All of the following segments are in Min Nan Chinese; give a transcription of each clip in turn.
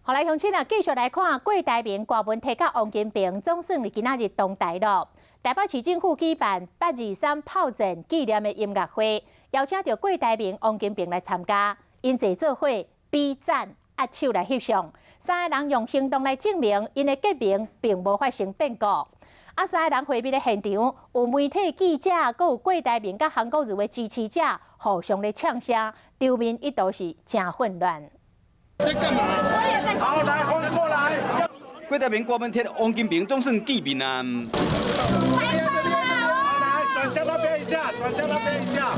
好來，鄉親啊，繼續來看郭台銘、郭文鐵佮王金平總算佇今仔日同台咯。台北市政府舉辦八二三炮戰紀念的音樂會，邀請著郭台銘、王金平來參加，𪜶坐做伙比讚、握手來翕相，三个人用行動來證明𪜶的結盟並無發生變故。啊，三个人會面的現場，有媒體記者，閣有郭台銘佮韓國瑜的支持者互相咧嗆聲，場面一度是誠混亂。在幹嘛？好，來，換過來。郭台銘、郭文鐵、王金平總算見面啊！來，轉向那邊一下，轉向那邊一下。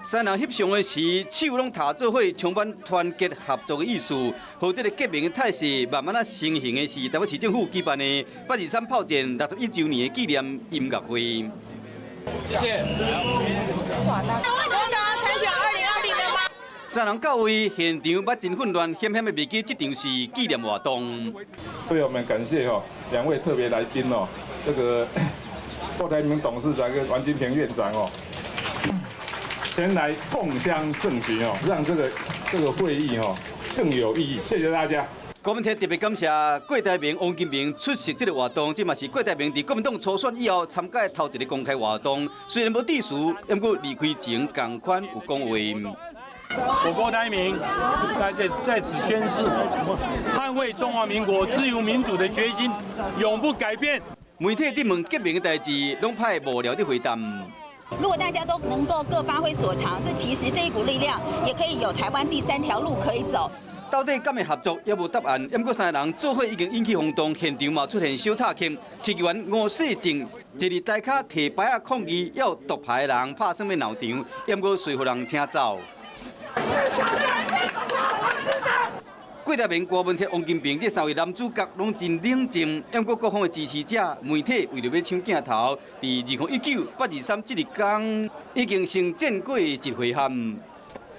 三人翕相的時，手攏提做伙，充滿團結合作的意思。予這个結盟的態勢慢慢仔成形的是台北市政府舉辦的八二三炮戰61周年的紀念音樂會。謝謝。參選2020的嗎？三人到位，現場捌真混亂，險險的袂記這場是紀念活動。所以我們感謝兩位特別來賓哦，這個郭台銘董事長跟王金平院長哦，前來共襄盛舉哦，讓這個會議哦更有意義。謝謝大家。郭文鐵特別感謝郭台銘、王金平出席這个活動，這嘛是郭台銘佇國民黨初選以後參加的頭一个公開活動。雖然無致辭，毋過離開前仝款有講話。我郭台銘在此宣誓，捍衛中華民國自由民主的決心永不改變。媒體佇問結盟的代誌，攏派幕僚佇回答。如果大家都能夠各發揮所長，這其實這一股力量也可以有台灣第三條路可以走。到底敢會合作，猶無答案。毋過三个人做伙已經引起轟動，現場嘛出現小插曲。市議員吳世正坐佇台跤提牌仔抗議，要獨排的人拍算欲鬧場，毋過隨予人請走。郭台銘、郭文鐵、王金平這三位男主角攏真冷靜，毋過各方的支持者、媒體為著欲搶鏡頭，佇2019八二三這一工已經成戰過一回合。